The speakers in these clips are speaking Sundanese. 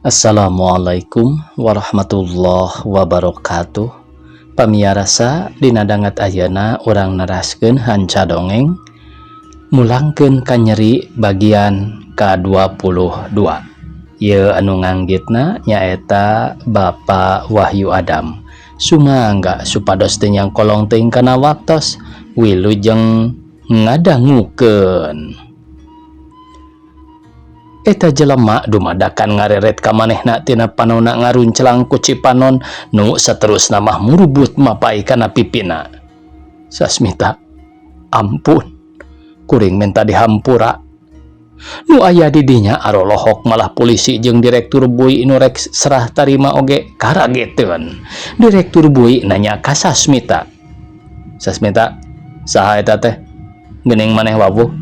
Assalamualaikum warahmatullahi wabarakatuh. Pamiarsa, dina danget ayeuna urang neraskeun hanca dongeng Mulangkeun Kanyeri bagian ka-22. Ieu anu nganggitna nyaeta Bapak Wahyu Adam. Sumangga supados teu nyangkolong teuing kana waktos. Wilujeng ngadangukeun. Eta jelema dumadakan ngareret ka manehna tina panonna ngarunclang ku cipanon nu saterusna mah murubut mapai kana pipina. Sasmita, ampun, kuring menta dihampura. Nu aya di dinya arolohok, malah polisi jeung direktur bui nu rek serah tarima oge karageteun. Direktur bui nanya ka Sasmita, "Sasmita, saha eta teh? Geuning maneh wawuh?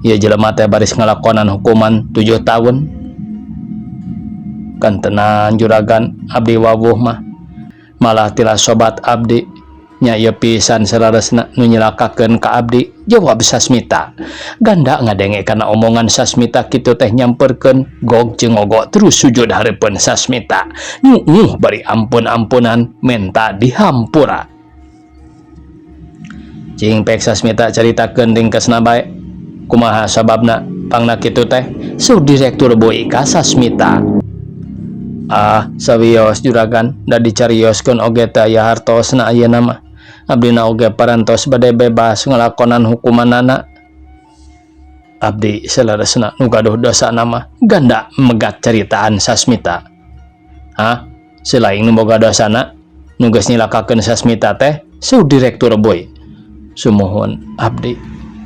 Ieu jelema teh baris ngalakonan hukuman 7 tahun." "Kantenan, juragan, abdi wawuh mah, malah tila sobat abdi nya ieu pisan saleresna nu nyilakakeun ka abdi," jawab Sasmita. Ganda ngadenge kana omongan Sasmita kitu teh nyamperkeun gog jeung ogo terus sujud hareupeun Sasmita, nyuuh bari ampun-ampunan menta dihampura. "Cing pek, Sasmita, caritakeun ringkesna bae, kumaha sababna pangna kitu teh?" saur direktur bui ka Sasmita. "Ah, sawios, juragan, da dicarioskeun oge teu aya hartosna. Ayeuna mah abdina oge parantos bade bebas ngalakonan hukumanana. Abdi saleresna nu gaduh dosana mah." Ganda megat caritaan Sasmita. "Hah, selain nu boga dosana nu geus nyilakakeun Sasmita teh?" saur direktur bui. "Sumuhun, abdi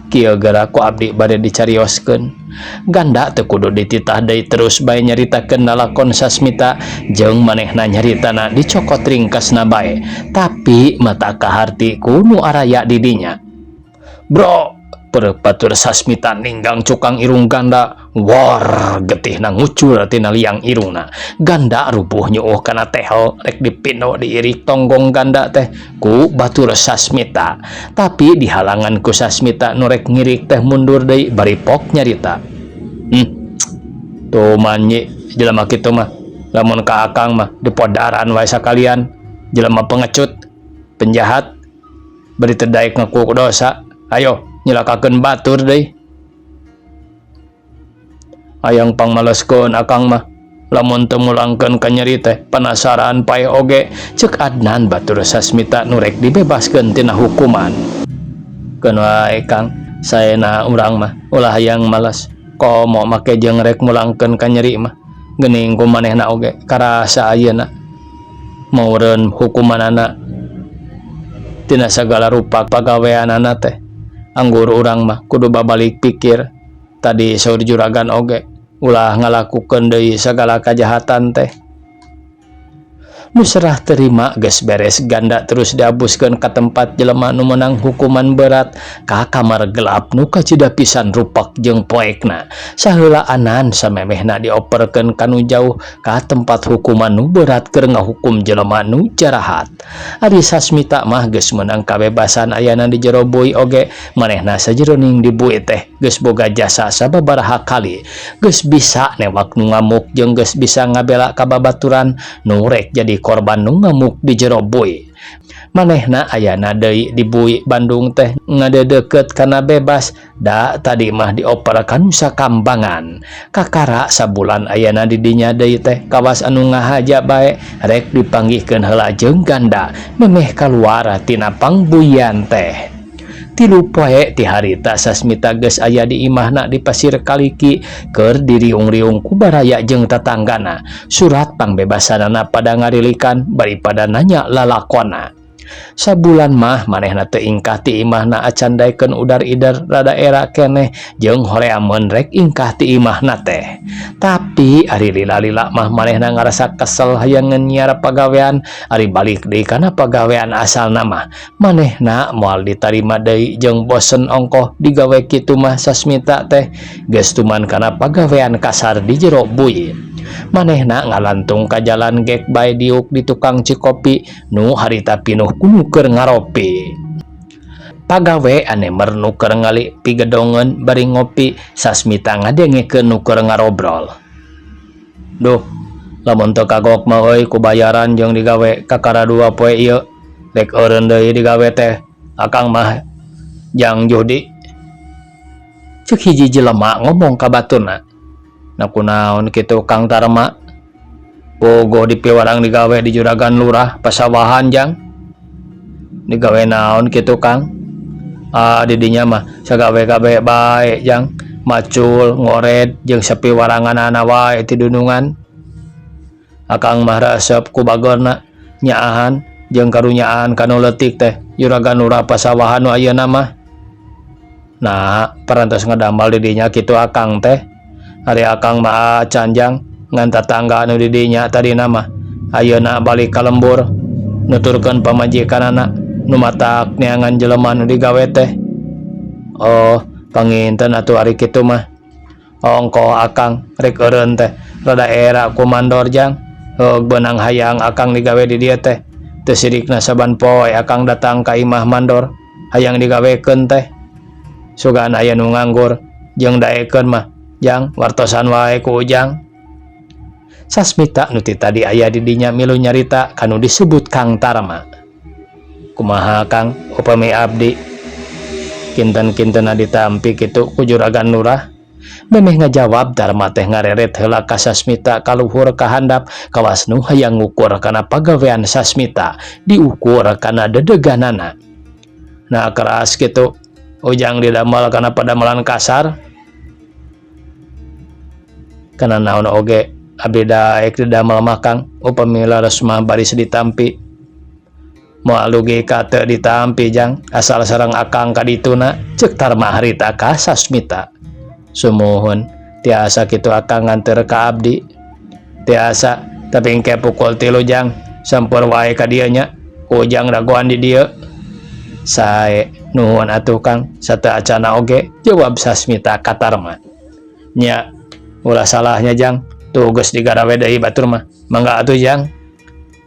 kieu geura ku abdi bade dicarioskeun." Ganda teu kudu dititah deui, terus bae nyaritakeun lalakon Sasmita jeung manehna nyaritana dicokot ringkasna bae, tapi mata kaharti ku nu araya di dinya. "Bro!" Batur Sasmita ninggang cukang irung Ganda. Wor, getihna ngucur tina liang irungna. Ganda rubuh nyuuh kana tehel. Rek dipindo diirik tonggong Ganda teh ku batur Sasmita, tapi dihalangan ku Sasmita. Nu rek ngirik teh mundur deui bari pok nyarita. Tuh manyi jelema kitu mah, lamun ka akang mah dipodaran wae sakalian. Jelema pengecut, penjahat, bari teu daek ngaku dosa, ayo nyilakakeun batur deui. Hayang pangmaleskeun akang mah lamun teu mulangkeun ka nyeri teh, panasaran paeh oge," cek Adnan, batur Sasmita nu rek dibebaskeun tina hukuman. "Keun wae, Kang, saena urang mah ulah hayang males, komo make jeung rek mulangkeun ka nyeri mah. Geuning ku manehna oge karasa ayeuna meureun hukumanana tina sagala rupa pagaweanana teh. Anggur urang mah kudu babalik pikir, tadi saur juragan oge ulah ngalakukeun deui sagala kajahatan teh." Nu serah terima geus beres, Ganda terus diabuskeun ka tempat jelema nu meunang hukuman berat, ka kamar gelap nu kacida pisan rupak jeung poekna. Saheula Anan samemehna dioperkeun ka nu jauh, ka tempat hukuman nu berat keur ngahukum jelema nu jarahat. Ari Sasmita mah geus meunang kabebasan, ayana di jero bui oge. Manehna sajeroning di bui teh geus boga jasa sababaraha kali, geus bisa newak nu ngamuk jeung geus bisa ngabela ka babaturan nu rek jadi korban nu ngamuk di jero bui. Manehna ayana deui di bui Bandung teh ngadedeket kana bebas, da tadi mah dioper ka Nusa Kambangan. Kakara sabulan ayana di dinya deui teh, kawas anu ngahaja bae rek dipanggihkeun heula jeung Ganda memeh kaluar tina pangbuian teh. 3 poe ti harita Sasmita geus aya di imahna di Pasir Kaliki, keur diriung-riung ku baraya jeung tatanggana. Surat pangbebasanana pada ngarilikan bari pada nanya lalakonna. Sabulan mah manehna teu ingkah ti imahna, acan daekeun udar ider rada era keneh jeung horeameun rek ingkah ti imahna teh. Tapi ari lila-lila mah manehna ngarasa kesel, hayang nyiar pagawean. Ari balik deui kana pagawean asalna mah manehna moal ditarima deui, jeung bosen ongkoh digawe kitu mah. Sasmita teh geus tuman kana pagawean kasar di jero bui. Manehna ngalantung ka jalan gek bae diuk di tukang cikopi nu harita pinuh ku nu keur ngaropi. Pagawe anemer nu keur ngali pigedongeun bari ngopi. Sasmita ngadengekeun nu keur ngarobrol. "Duh." Lamun teu kagok mah euy ku bayaran jeung digawe kakara dua poe ieu rek eureun deui digawe teh akang mah jang judi. Cek hiji jelema ngomong ka baturna. Nah kunaon kitu Kang Tarma? Bogoh dipiwarang digawe di juragan lurah pasawahan jang. Digawe naon kitu Kang? Ah di dinya mah sagawe-gawe bae jang. Macul, ngored jeung sapiwaranganana wae ti dunungan. Akang mah resep ku bageurna nyaahan jeung karunyaan ka nu leutik teh juragan lurah pasawahan nu ayeuna mah. Nah, parantos ngadamal di dinya kitu akang teh. Ari akang mah acan jang ngan tatangga anu di dinya tadina mah ayeuna balik ka lembur nuturkeun pamajikanana nu matak neangan jelema nu digawe teh. Oh, panginten atuh ari kitu mah. Ongkoh akang rek eureun teh rada era ku mandor jang. Heug beunang hayang akang digawe di dieu teh. Teu sirikna saban poe akang datang ka imah mandor hayang digawekeun teh. Sugan aya nu nganggur jeung daekeun mah jang wartosan wae ku Ujang. Sasmita nu ti tadi aya di dinya milu nyarita kanu disebut Kang Tarma. Kumaha Kang upami abdi kinten-kintena ditampi kitu ku juragan lurah. Memeh ngajawab Tarma teh ngareret heula ka Sasmita kaluhur ka handap kawas nu hayang ngukur kana pagawean Sasmita diukur kana dedeganana. Nah keras kitu Ujang didamel kana padamelan kasar. Kana naon oge abdi daek didamel mah Kang upami leres mah baris ditampi. Moal dugi ka teu ditampi jang asal sareng akang ka dituna ceuk Tarma harita ka Sasmita. Sumuhun tiasa kitu akang nganteur ka abdi. Tiasa tapi engke pukul 3 jang sampur wae ka dieu nya ku Ujang dagoan di dieu. Sae nuhun atuh Kang sateu acana oge jawab Sasmita ka Tarma. Nya ulah salahnya jang tuh geus digarawe deui batur mah mangga atuh jang.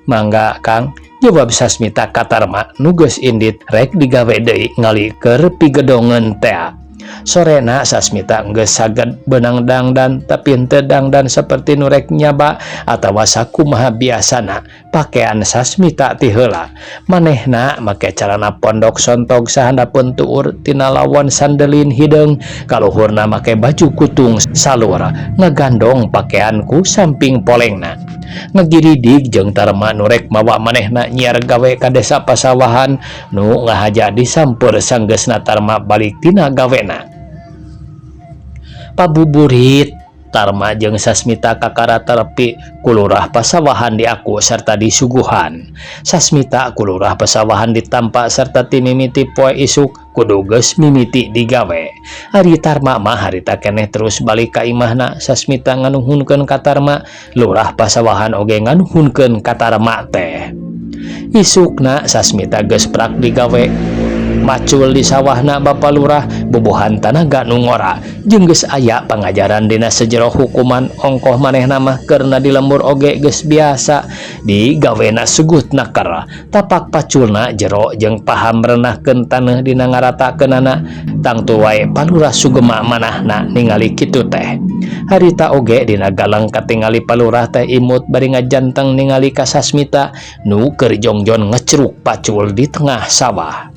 Mangga Kang jawab Sasmita ka Tarma nu geus indit rek digawe deui ngalikeur pigedongeun tea. Sorena Sasmita geus saged beunang dangdan tapi henteu dangdan saperti nu rek nyaba atawa sakumaha biasana pakaian Sasmita ti heula. Manehna make calana pondok sontog sahandapeun tuur tina lawon sandelin hideung kaluhurna make baju kutung salur ngagandong pakaian ku samping polengna. Ngagiridig jeung Tarma nu rek mawa manehna nyiar gawe ka desa pasawahan nu ngahaja disampeur sanggeusna Tarma balik tina gawena. Pabuburit Tarma jeung Sasmita kakara terepi ku lurah pasawahan diaku serta disuguhan. Sasmita ku lurah pasawahan ditampa serta timimiti poe isuk kudu geus mimiti digawe. Ari Tarma mah harita keneh terus balik ka imahna. Sasmita nganuhunkeun ka Tarma, lurah pasawahan oge nganuhunkeun ka Tarma teh. Isukna Sasmita geus prak digawe. Macul di sawahna Bapa Lurah bubuhan tanaga nu ngora jeung geus aya pangajaran dina sejero hukuman ongkoh manehna mah keurna di lembur oge geus biasa digawena sugut naker tapak paculna jero jeung paham renahkeun taneuh dina ngaratakeunana tangtu wae Palurah sugema manahna ningali kitu teh. Harita oge dina galang katingali Palurah teh imut bari ngajanteng ningali ka Sasmita nu keur jongjon ngecruk pacul di tengah sawah.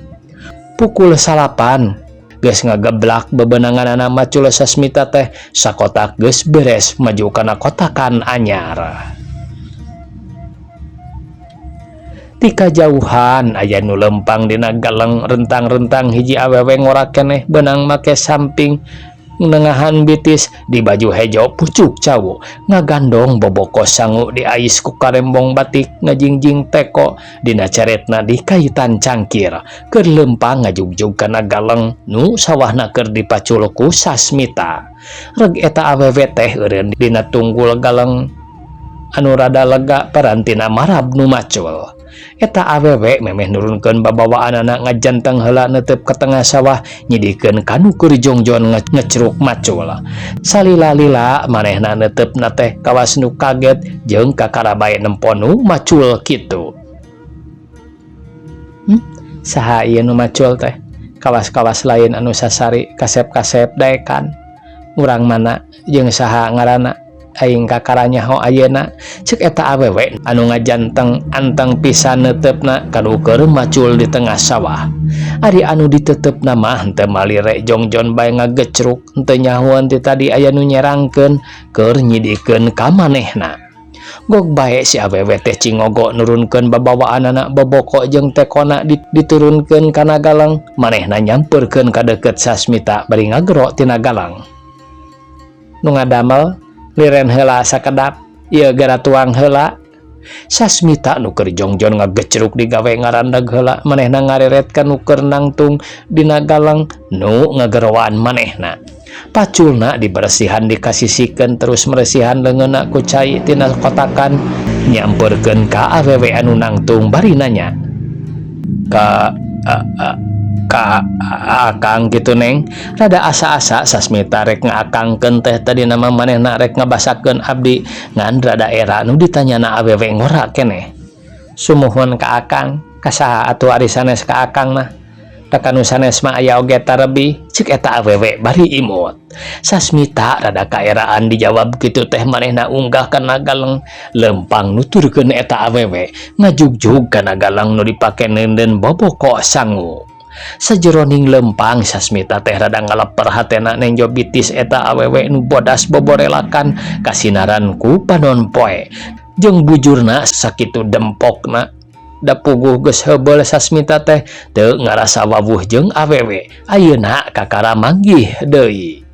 Pukul 9 geus ngageblak bebenanganana macul Sasmita teh sakotak geus beres maju kana kotakan anyar. Ti kajauhan aya nu lempang dina galeng rentang-rentang hiji awewe ngora keneh beunang make samping nengahan bitis di baju hejo pucuk cawu ngagandong boboko sangu diais ku karembong batik ngajingjing teko dina caretna di kaitan cangkir keur lempang ngajugjug kana galeng nu sawahna keur dipacul ku Sasmita. Reg eta awewe teh eureun dina tunggul galeng anu rada lega parantina marab nu macul. Eta awewe memeh nurunkeun babawaanana ngajanteng heula neuteup ka tengah sawah nyidikeun kanu keur jongjon ngecruk macul. Salila-lila manehna neuteupna teh kawas nu kaget jeung kakara bae nempo nu macul kitu. Saha ieu nu macul teh? Kawas-kawas lain anu sasari kasep-kasep daekan. Urang mana jeung saha ngaranna? Aing kakara nyaho ayeuna, cek eta awewe anu ngajanteng anteng pisan neuteupna kanu keur macul di tengah sawah. Ari anu diteutepna mah henteu malire, jongjon bae ngagecruk, henteu nyahoan ti tadi aya nu nyerangkeun keur nyidikeun ka manehna. Gog bae si awewe teh cingogo nurunkeun babawaanana, boboko jeung tekona diturunkeun kana galang, manehna nyamperkeun ka deukeut Sasmita bari ngagero tina galang. "Nu ngadamel, liren heula sakedap, ieu gara tuang heula." Sasmita nu keur jongjon ngagecruk digawe ngarandag heula, manehna ngareret ka nu keur nangtung dina galang nu ngageroan manehna. Paculna diberesihan, dikasisikeun, terus meresihan leungeunna ku cai tina kotakan, nyamperkeun ka awewe anu nangtung bari nanya, "Ka a, a, ka akang gitu, Neng?" Rada asa-asa Sasmita rek ngaakangkeun teh, tadi nama manehna rek ngabasakeun abdi, ngan rada era nu ditanyana awewe ngora keneh. "Sumuhun ka akang." "Ka saha atuh ari sanes ka akang mah? Da kanu sanes mah aya oge tarebih," cek eta awewe bari imut. Sasmita rada kaeraan dijawab kitu teh, manehna unggah kana galeng lempang nuturkeun eta awewe, ngajugjug kana galang nu dipake neundeun boboko sangu. Sajeroning lempang Sasmita teh rada ngaleper hatena nenjo bitis eta awewe nu bodas boborelakan kasinaran ku panon poe jeung bujurna sakitu dempokna. Da puguh geus heubeul Sasmita teh teu ngarasa wawuh jeung awewe, ayeuna kakara manggih deui.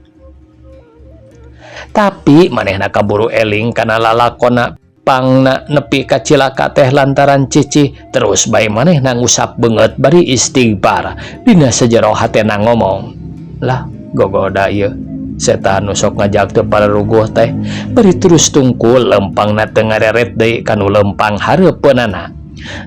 Tapi manehna kaburu eling kana lalakona pangna nepi ka cilaka teh lantaran cici, terus bae manehna ngusap beungeut bari istighfar, dina sajero hatena ngomong, "Lah, gogoda ieu setan nu sok ngajak teu pararuguh teh," bari terus tungkul lempangna teu ngareret deui kanu lempang hareupeunana.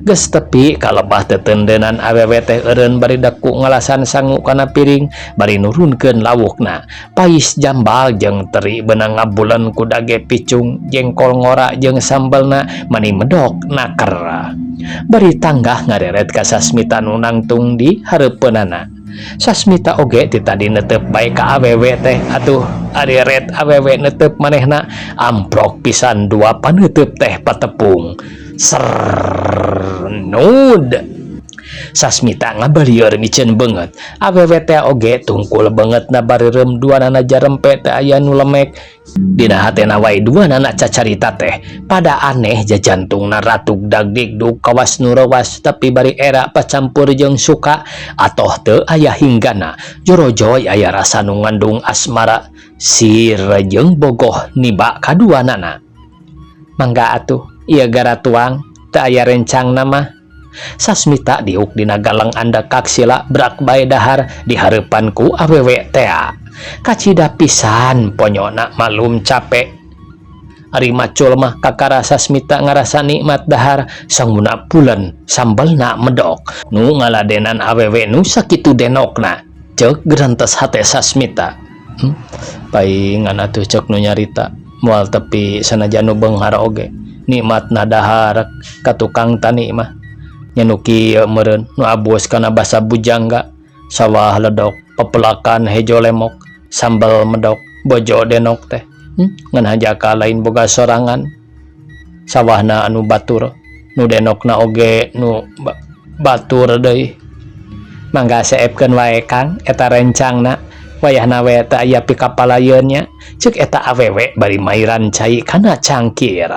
Geus tepi ka lebah tetendenan, awewe teh eureun bari daku ngalasan sangu kana piring bari nurunkeun lawukna, pais jambal jeung teri beunang ngabulen ku dage picung, jengkol ngora jeung sambelna mani medok naker, bari tanggah ngareret ka Sasmita nu nangtung di hareupeunana. Sasmita oge ti tadi netep bae ka awewe teh, atuh ari ret awewe netep manehna, amprok pisan dua paneuteub teh patepung sernud. Sasmita ngabalieur miceun beungeut. Awewe teh oge tungkul beungeutna bareureum, duanana jarempe teh aya nu lemek. Dina hatena wae duanana cacarita teh pada aneh, jajantungna ratug dagdikduk kawas nu reuwas, tapi bari era pacampur jeung suka atoh teu aya hinggana, jorojoy aya rasa nu ngandung asmara sir jeung bogoh niba kaduanana. "Mangga atuh, ieu gara tuang, teu aya rencangna mah." Sasmita diuk dina galang andakak sila, brak bae dahar di hareupan ku awewe tea. Kacida pisan ponyona, malum capek ari macul mah, kakara Sasmita ngarasa nikmat dahar, sanguna pulen, sambelna medok, nu ngaladenan awewe nu sakitu denokna, cek gerantes hate Sasmita. Paingan atuh cek nu nyarita moal tepi sanajan nu beunghar oge nikmatna dahar ka tukang tani mah, nya nu kieu meureun nu abus kana basa bujangga, sawah ledok, pepelakan hejo lemok, sambal medok, bojo denok teh. Ngan hajaka lain boga sorangan, sawahna anu batur, nu denokna oge nu batur deui. "Mangga seepkeun wae, Kang, eta rencangna, wayahna we teu aya pikapalayeun nya," cek eta awewe bari mairan cai kana cangkir.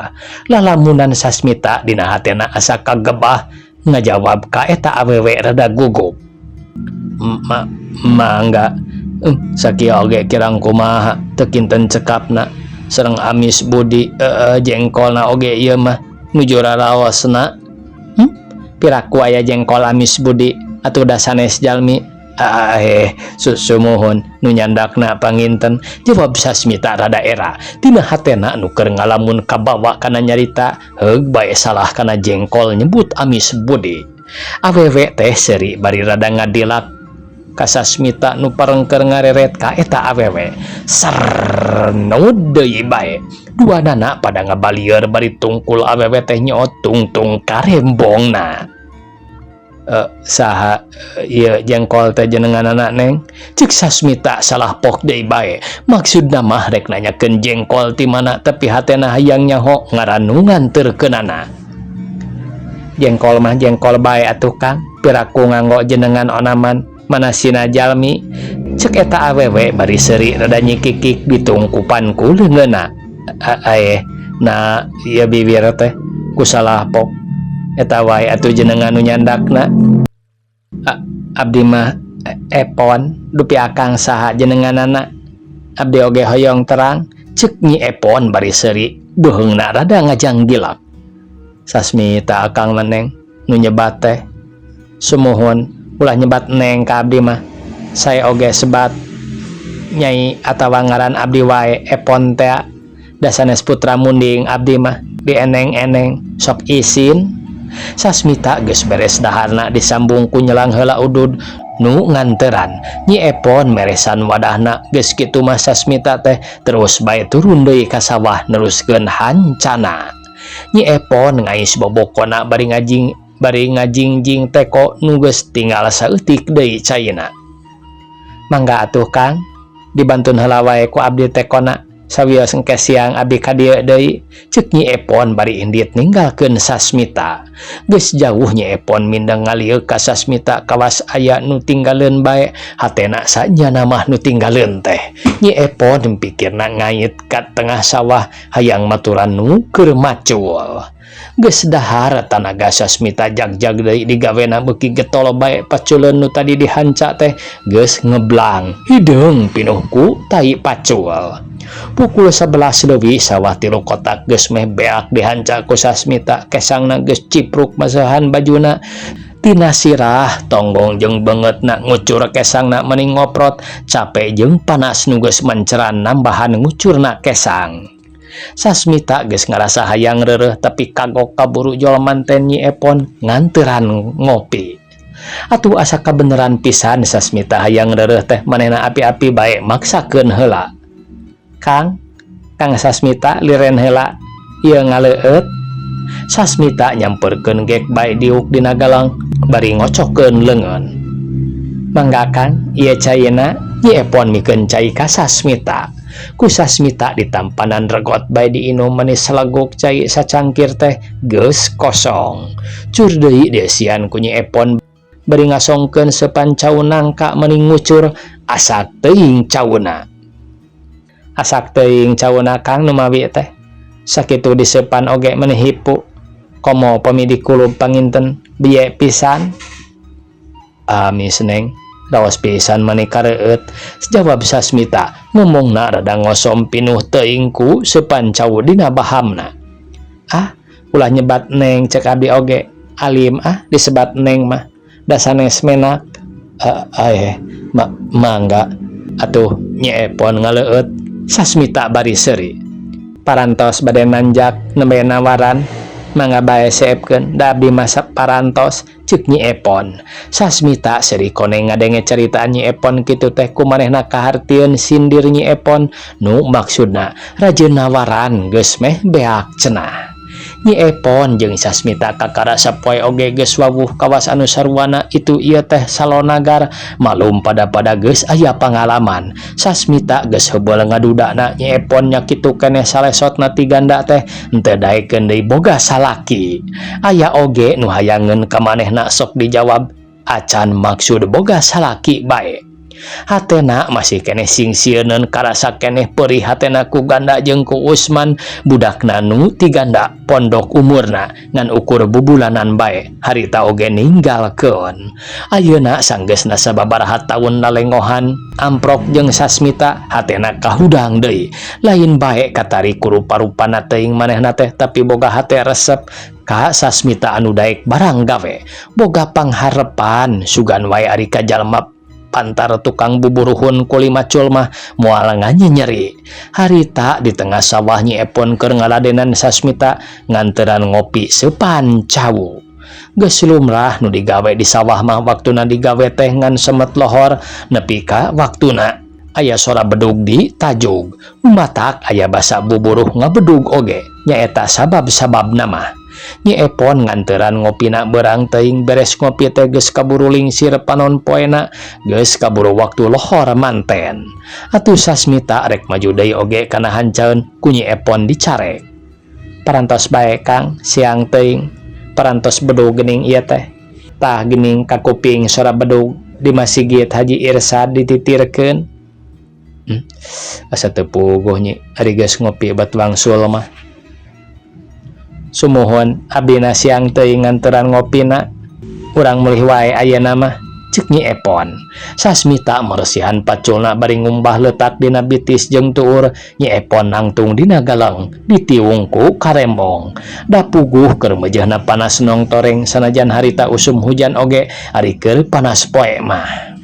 Lalamunan Sasmita, dina hatena asa kagebah ngajawab ka eta awewe, rada gugup. "Mangga." Sakieu oge kirang kumaha, teu kinten cekapna sareng amis budi jengkolna oge ieu mah nuju raraosna. Piraku aya jengkol amis budi atuh, da sanes jalmi." "Ah, sumuhun nu nyandakna, panginten," jawab Sasmita rada era. Dina hatena nu keur ngalamun kabawa kana nyarita, heug bae salah kana jengkol nyebut amis budi. Awewe teh seuri bari rada ngadilak ka Sasmita nu parengker ngareret ka eta awewe. Sernud deui bae, duanana pada ngabalieur bari tungkul awewe teh nyoot tungtung karembongna. Saha ieu jengkol teh jenenganana, Neng? Cek Sasmita salah pok deui bae. Maksudna mah rek nanyakeun jengkol ti mana, tapi hatena hayang nyaho ngaran nu nganterkeunana. Jengkol mah jengkol bae atuh, Kang. Piraku nganggo jenengan onaman mana sina jalmi? Cek eta awewe bari seuri rada nyikikik ditungkupan ku leungeunna. Aeh, nah ieu bibir teh ku salah pok. Eta wae atuh jenengan nu nyandakna. Abdi mah Epon. Dupi Akang saha jenenganana? Abdi oge hoyong terang. Cek Nyi Epon bari seuri beuheungna rada ngajanggilak. Sasmita Akang mah, Neng, nu nyebat teh. Sumuhun, ulah nyebat Neng ka abdi mah. Saya oge sebat Nyai atawa ngaran abdi wae, Epon teh. Da sanes putra munding abdi mah, dieneng-eneng sok isin. Sasmita geus beres daharna disambung ku nyelang heula udud nu nganteran Nyi Epon meresan wadahna. Geus kitu mah Sasmita teh terus bae turun deui ka sawah neruskeun hancana. Nyi Epon ngais bobokona bari ngajingjing teko nu geus tinggal saeutik deui caina. Mangga atuh, Kang, dibantun heula wae ku abdi tekona, sawios engke siang abdi ka dieu deui. Cek Nyi Epon bari indit ninggalkeun Sasmita. Geus jauh Nyi Epon mindeng ngalieuk ka Sasmita kawas aya nu tinggaleun bae. Hatena sanyana mah nu tinggaleun teh Nyi Epon. Pikirna ngait ka tengah sawah hayang maturan nu keur macul. Geus dahar tanaga Sasmita jagjag deui, digawena beuki getol bae. Paculeun nu tadi dihanca teh geus ngeblang hideung pinuh ku tai pacul. Pukul 11 leuwih sawah tilu kotak geus meh beak dihanca ku Sasmita. Kesangna geus cipruk masahan bajuna tina sirah, tonggong jeung beungeutna ngucur. Kesangna meni ngoprot, capek jeung panas nu geus menceran nambahan ngucurna kesang. Sasmita geus ngarasa hayang reureuh, tapi kagok kaburu jol manten Nyi Epon nganteran ngopi. Atuh asa kabeneran pisan Sasmita hayang reureuh teh, manehna api-api bae maksakeun heula. Kang, Kang Sasmita, liren heula ieu ngaleueut. Sasmita nyamperkeun gek bae diuk dina galang bari ngocokeun leungeun. Mangga, Kang, ieu caina. Nyi Epon mikeun cai ka Sasmita. Ku Sasmita ditampanan regot bae diinum. Manis seleguk cai sacangkir teh geus kosong. Cur deui dieusian ku Nyi Epon bari ngasongkeun seupan cau nangka meni ngucur asak teuing cauna. Asak teuing cauna, Kang, nu mawi teh. Sakitu diseupan oge meni hipu, komo pami dikulub panginten bieu pisan. Amis, Neng, raos pisan mani kareueut. Jawab Sasmita ngomongna rada ngosom pinuh teuing ku seupan cau dina bahamna. Ah, ulah nyebat Neng cek abdi oge. Alim ah disebat Neng mah, da sanes menak. Eh, mangga atuh. Nyi Epon ngaleueut Sasmita bari seuri. Parantos bade nanjak nembe nawaran, mangga bae seepkeun, da abdi mah parantos. Cek Nyi Epon. Sasmita seuri koneng ngadenge caritaan Nyi Epon kitu teh. Ku manehna kahartieun sindir Nyi Epon nu maksudna rajin nawaran geus meh beak cenah. Nyi Epon jeung Sasmita kakara sapoe oge geus wawuh kawas anu sarwana itu ieu teh Salonagar. Malum pada-pada geus aya pangalaman. Sasmita geus heubeul ngadudana. Nyi Epon nya kitu keneh, salesotna ti ganda teh henteu daekeun deui boga salaki. Aya oge nu hayangeun ka manehna, sok dijawab acan maksud boga salaki bae. Hatena masih keneh singsieuneun, karasa keneh perih hatena ku ganda jeung ku Usman, budakna nu ti ganda pondok umurna ngan ukur bubulanan bae harita oge ninggalkeun. Ayeuna sanggeusna sababaraha taun lalengohan amprok jeung Sasmita, hatena kahudang deui. Lain bae katarik ku rupa-rupana teuing manehna teh, tapi boga hate resep ka Sasmita anu daek barang gawe, boga pangharepan. Sugan wae ari ka jalma pantar tukang buburuhun kuli macul mah moal nyeri. Harita di tengah sawah Nyi Epon keur ngaladenan Sasmita nganteran ngopi seupan cau. Geus lumrah nu digawe di sawah mah waktuna digawe teh ngan semet lohor nepi ka waktuna aya sora bedug di tajug, matak aya basa buburuh ngabedug oge nyaeta sabab-sababna mah. Nyi Epon nganteran ngopina berang teuing beres ngopi teh geus kaburu lingsir panon poena, geus kaburu waktu lohor manten. Atuh Sasmita rek maju deui oge kana hancaeun ku Nyi Epon dicarek. Parantos bae Kang, siang teuing. Parantos bedug geuning ieu teh. Tah geuning kakuping sora bedug di Masigit Haji Irsad dititirkeun. Asa teu puguh Nyi, ari geus ngopi bat wangsul mah. Sumuhun abdina siang teuing nganteran ngopina. Urang mulih wae ayeuna mah, cek Nyi Epon. Sasmita meresihan paculna bari ngumbah leutak dina bitis jeung tuur. Nyi Epon nangtung dina galeng ditiung ku karembong. Da puguh keur meujeuhna panas nongtoreng sanajan harita usum hujan oge ari keur panas poe mah.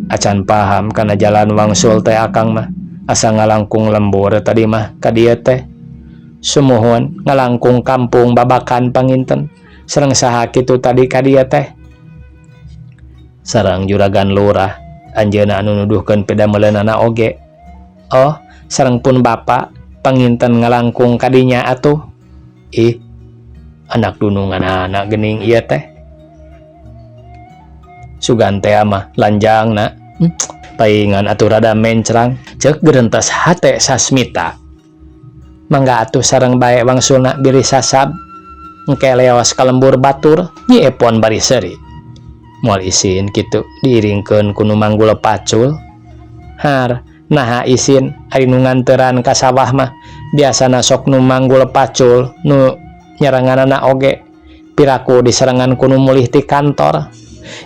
Acan paham kana jalan wangsul teh akang mah, asa ngalangkung lembur tadi mah ka dieu teh. Sumuhun ngalangkung kampung Babakan panginten. Sareng saha kitu tadi ka dieu teh? Sareng juragan lurah, anjeunna anu nuduhkeun pidameleunana oge. Oh, sareng pun bapa panginten ngalangkung ka dinya atuh. Ih, anak dununganana geuning ieu teh. Sugan teh mah lanjangna. Paingan atuh rada mencrang, ceuk gerentes hate Sasmita. Mangga atuh sareng bae wangsulna bilih sasab. Engke leos ka lembur batur, Nyi Epon bari seuri. Moal isin kitu diiringkeun ku nu manggul pacul. Har, naha isin ari nu nganteran ka sawah mah biasana sok nu manggul pacul nu nyarenganana oge. Piraku diserengan ku nu mulih ti kantor.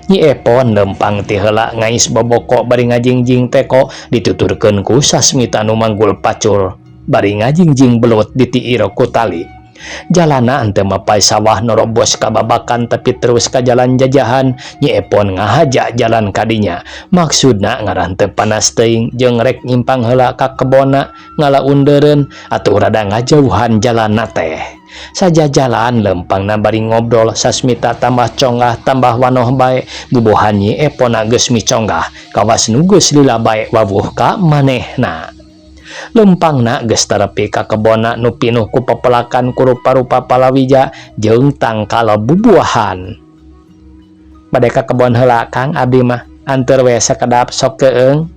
Nyi Epon lempang ti heula ngais boboko bari ngajingjing teko dituturkeun ku Sasmita nu manggul pacul bari ngajingjing belut ditiir ku tali. Jalana henteu mapay sawah norobos ka babakan tapi terus ka jalan jajahan. Nyi Epon ngahaja jalan kadinya. Maksudna ngarah teu panas teuing jeung rek nyimpang heula ka kebonna ngala undereun atuh rada ngajauhan jalanna teh. Sajajalan lempangna bari ngobrol Sasmita tambah conggah tambah wanoh bae bubuhan Nyi Epona geus miconggah kawas nu geus lila bae wawuh ka manehna. Lempangna geus terepi ka kebonna nu pinuh ku pepelakan ku rupa-rupa palawija jeung tangkal bubuahan. Bade ka kebon heula Kang abdi mah anteur we sakedap sok keung.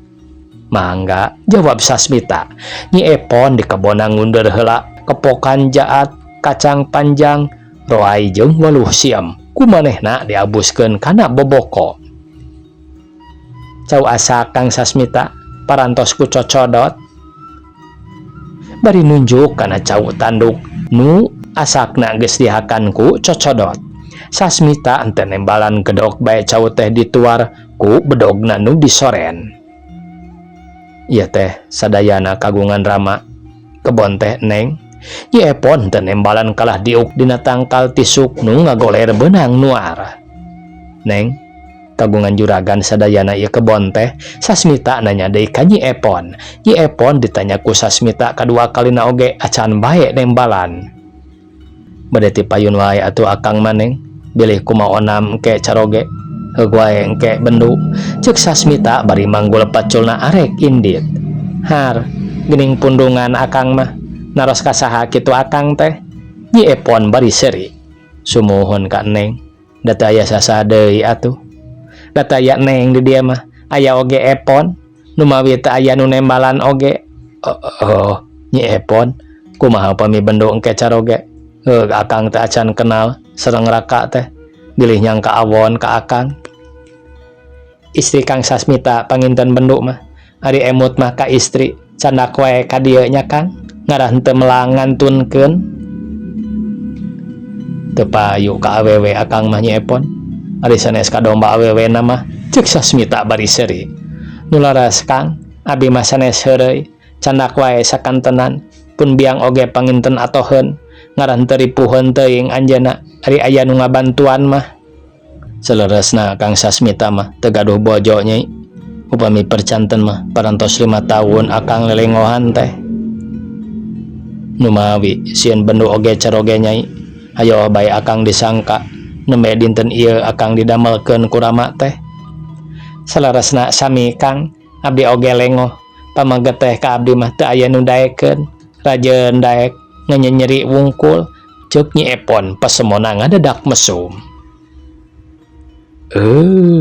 Mangga, jawab Sasmita. Nyi Epon di kebonna ngundur heula kepokan jaat, kacang panjang, roai jeung waluh siam ku manehna diabuskeun kana boboko. Cau asak Kang Sasmita parantos ku cocodot. Bari nunjuk kana cau tanduk nu asakna geus dihakan ku cocodot. Sasmita henteu nembalan gedok bae cau teh dituar ku bedogna nu disoren. Ieu teh sadayana kagungan Rama, kebon teh Neng. Nyi Epon teu nembalan kalah diuk dina tangkal tisuk nu ngagoler beunang nuar. Neng, kagungan juragan sadayana ieu kebon teh? Sasmita nanya deui ka Nyi Epon. Nyi Epon ditanya ku Sasmita kadua kalina oge acan bae nembalan. Bade ti payun wae atuh akang mah Neng, bilih kumaha onam engke caroge. Heug wae engke bendu, ceuk Sasmita bari manggul paculna arek indit. Har, geuning pundungan akang mah. Naros ka saha kitu akang teh? Nyi Epon bari seuri. Sumuhun ka Neng, da teu aya sasaha deui atuh. Da teu aya Neng di dieu mah, aya oge Epon, numawi teu aya nu nembalan oge. Oh, Nyi Epon, kumaha upami bendu engke caroge? Heug akang teh acan kenal sareng raka teh, bilih nyangka awon ka akang. Istri Kang Sasmita panginten bendu mah, ari emut mah ka istri, candak wae ka dieu nya Kang, ngarah henteu melang ngantunkeun. Teu payu ka awewe akang mah Nyi Epon, ari sanes ka domba awewe na mah, ceuk Sasmita bari seuri. Nu laras Kang, abi mah sanes heureuy, candak wae sakantenan, pun biang oge panginten atoheun, ngarah henteu ripuheun teuing anjeunna, ari aya nu ngabantuan mah. Saleresna Kang Sasmita mah teu gaduh bojo Nyai. Upami percanten mah parantos 5 tahun akang lelengohan teh. Numawi sieun bendu oge caroge Nyai, hayo bae akang disangka nembe dinten ieu akang didamelkeun ku Rama teh. Saleresna sami Kang, abdi oge lengoh, pamaget teh ka abdi mah teu aya nu daekeun, rajeun daek nganyenyeri wungkul, Cek Nyi Epon pasemona ngadedak mesum.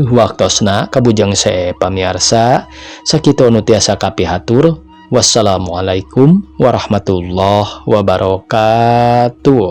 Waktosna kabujeng se pamiarsa, sakitu nu tiasa kapihatur. Wassalamualaikum warahmatullahi wabarakatuh.